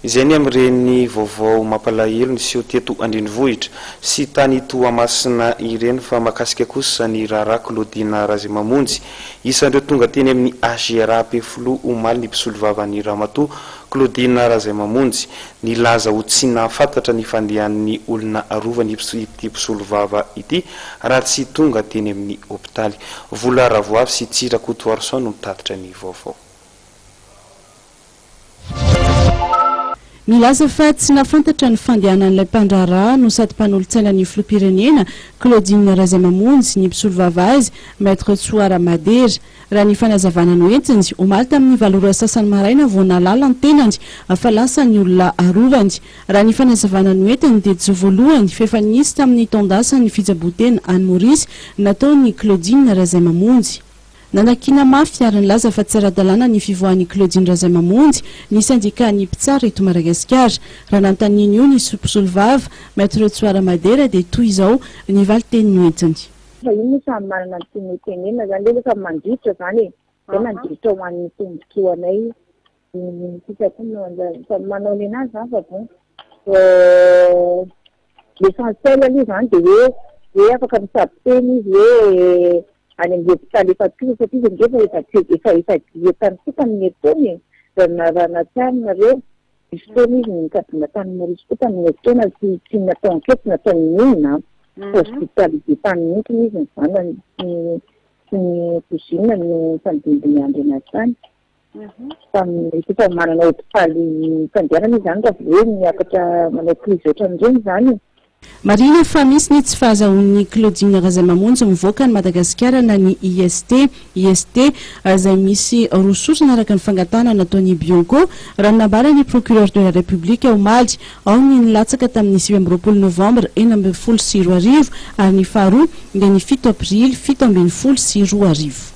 Izay ny amin'ireny vaovao mampalahelo niseho teto an-drenivohitra sy tany Toamasina ireny fa mahakasika kosa ny raharaha Claudine Razaimamonjy. Isan'ireo tonga teny amin'ny HGRA Ampefiloha omaly ny mpisolovavan'i Ramatoa Claudine Razaimamonjy. Nilaza ho tsy nahafantatra ny fandehan'ny olona arovany ity mpisolovava ity raha tsy tonga teny amin'ny hopitaly. Vola Ravoavy sy Tsihy Rakotoarison no mitatitra ny vaovao. Nilaza fa tsy nahafantatra ny fandehanan'ilay mpandraharaha no sady mpanolotsaina ny filoham-pirenena, Claudine Razaimamonjy, ny mpisolovava azy, Maître Tsoara Madera. Raha ny fanazavana noentiny, omaly tamin'ny valo ora sasany maraina vao nahalala ny tenany fa lasa ny olona arovany. Raha ny fanazavana noentiny dia tsy voalohany fa efa nisy tamin'ny taon-dasa ny fitsaboan-tena any Maurice nataon'i Claudine Razaimamonjy. Nanakiana mafy ary nilaza fa tsy ara-dalàna ny fivoahan'i Claudine Razaimamonjy ny sendikan'ny mpitsara eto Madagasikara. Raha nanontaniany io ny mpisolovava, Maître Tsoara Madera dia toy izao ny valinteny noentiny. Fa io moa samy manana ny tiany ho tenenina zany, le rehefa mandritra zany e, zay mandritra ho an'ny tombotsoanay ny sisa koa no samy manao nenazy zany fa bon l'essentiel aloha zany de hoe hoe afaka mitsabo tena izy hoe any amin'ny hôpitaly efa tonga satria izy ange efa efa efa dia tany koa tamin'ny herintaona e, raha raha nahatsiaro nareo, nisy fotoana izy nitsaboina tany Maurice koa tamin'ny herintaona tsy tsy natao enquête tsy natao n'inona an, hospitalisé tany mihitsy izy ny zanany sy ny sy ny cousine no nifandimby niandry anazy tany. Tamin'ny efa manana hopitaly fandehanana izy izany raha vao hoe miakatra manao crise ohatran'ireny izany e. Marihina fa misy ny tsy fahazahoan'i Claudine Razaimamonjy mivoaka an'i Madagasikara na ny IST, IST, izay misy roa sosona araka ny fangatahana nataon'ny Bianco, raha ny nambaran'ny Procureur de la République omaly. Ao ny nilatsaka tamin'ny 29 novambra 2016 ary ny faharoa dia ny fito aprily 2017.